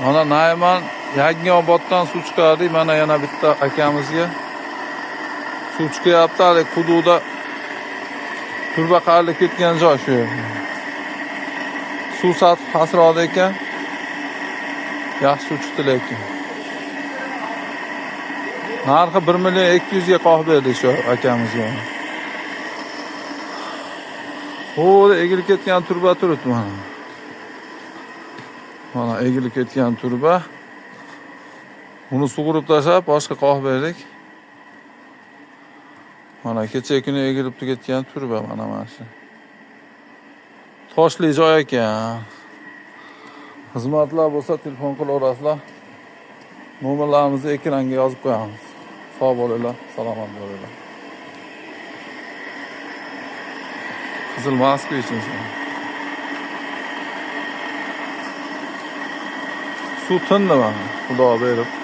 Mana Nayman Yangioboddan suv chiqardik. Mana yana bitta akamizga suv chiqyapti. Hali quduqda turba qarilib ketgan joy shu. Suv sathi pastroqda ekan. Yaxshi suv chiqdi lekin. Narxi 1 million 200 ga qoqib berdik shu akamizga. O, egilib ketgan turba turibdi mana. Mana egilib ketgan turba. Uni sug'urib tashlab boshqa qoqib berdik. Mana kecha kuni egilib ketgan turba mana shu. Toshli joy ekan. Xizmatlar bo'lsa telefon qilaverasizlar. Nomerlarimizni ekranga yozib qo'yamiz. Sog' bo'linglar, salomat bo'linglar. Qizil Moskva uchun. Suv tindi mana, Xudo berib.